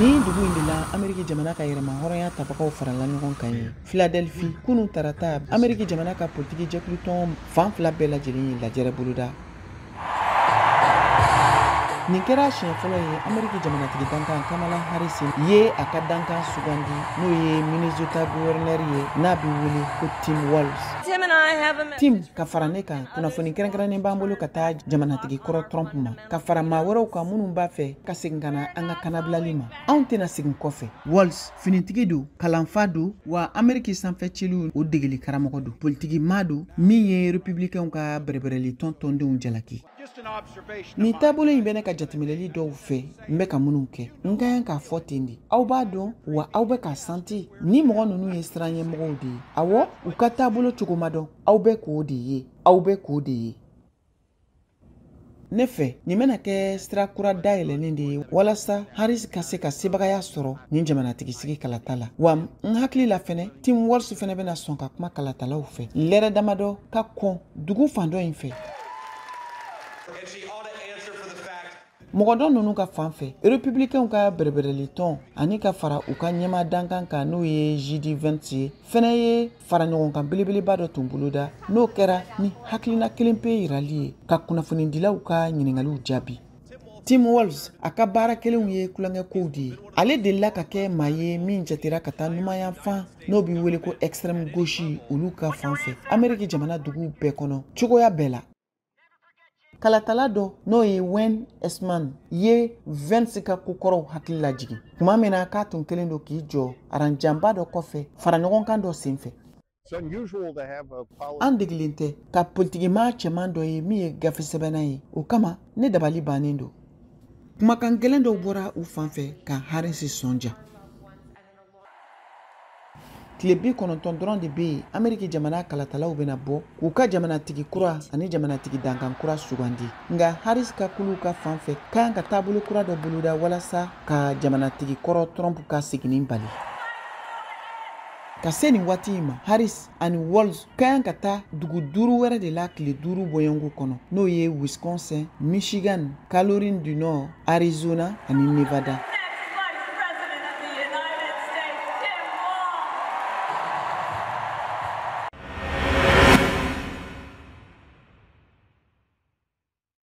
Ni dugu in de la Ameriki jamana ka yɛrɛma hɔrɔnya tabagaw farala ɲɔgɔn kan ye Philadelphie kunun tarata. Ameriki jamana ka politiki jɛkulutɔn fan fila bɛɛ lajɛlen ye lajɛrɛ boloda. Nin kɛra siɲɛ fɔlɔ ye Ameriki jamanatigi dankan Kamala Harris ye a ka dankan sugandi, n'o ye Minnesota gouverneur ye, n'a bɛ wele ko Tim Walz. Tim ka fara ne kan, kunnafoni kɛrɛnkɛrɛnnen b'an bolo ka taa jamanatigi kɔrɔ Trump ma, ka fara maa wɛrɛw kan minnu b'a fɛ ka segin ka na an ka kanabilali ma. Anw tɛna segin kɔfɛ. Walz finitigi don, kalanfa don, wa Ameriki sanfɛ ciliw o degeli karamɔgɔ don, politiki maa don min ye républicainw ka bɛrɛbɛrɛli tɔn tɔndenw jalaki. Nin taabolo in bɛ ne ka jateminɛli dɔw fɛ n bɛ ka minnu kɛ, n ka kan k'a fɔ ten de. Aw b'a dɔn wa, aw bɛ k'a santi ni mɔgɔ ninnu ye siranɲɛmɔgɔw de ye. Awɔ, u ka taabolo cogo ma dɔn. Aw bɛ k'o de ye, aw bɛ k'o de ye. Ne fɛ, nin bɛna kɛ sira kura dayɛlɛnnen de ye walasa Harris ka se ka sebagaya sɔrɔ nin jamanatigisigi kalata la. Wa n hakili la fɛnɛ, Tim Walz fɛnɛ bɛna sɔn ka kuma kalatalaw fɛ lɛrɛ damadɔ ka kɔn dugu fan dɔ in fɛ. Mɔgɔ dɔ ninnu ka fan fɛ, républicainw ka bɛrɛbɛrɛli tɔn ani ka fara u ka ɲɛma dankan kan, n'o ye JD Vance ye, fɛnɛ ye fara ɲɔgɔn kan belebeleba dɔ tun boloda, n'o kɛra ni hakilina kelen pe yirali ye ka kunnafonidilaw ka ɲiningaliw jaabi. Tim Walz a ka baara kelenw ye tulonkɛkow de ye. Ale delila ka kɛ maa ye min jatera ka taa numanyanfan, n'o bɛ wele ko extrême gauche, olu ka fan fɛ Ameriki jamana duguw bɛɛ kɔnɔ cogoya bɛɛ la. Kalatala dɔ, n'o ye Wayne Esman ye, Vance ka kokɔrɔw hakili lajigin tuma min na k'a tun kelen don k'i jɔ aranjanba dɔ kɔfɛ fara ɲɔgɔn kan dɔ senfɛ. An degelen tɛ ka politikimaa cɛman dɔ ye min ye gafe sɛbɛnna ye, o kama ne dabali bannen don. Kumakan gɛlɛn dɔw bɔra u fan fɛ ka Harris sɔnja. Tile 90 dɔrɔn de bɛ yen, Ameriki jamana kalatalaw bɛna bɔ k'u ka jamanatigi kura ani jamanatigi dankan kura sugandi. Nka Harris ka kuluw ka fan fɛ ka kan ka taabolo kura dɔ boloda walasa ka jamanatigi kɔrɔ Trump ka seginni bali. Ka se nin waati in ma, Harris ani Walz ka kan ka taa dugu duuru wɛrɛ de la tile 5 bɔɲɔgɔnko kɔnɔ, n'o ye Wisconsin, Michigan, Caroline du Nord, Arizona ani Nevada.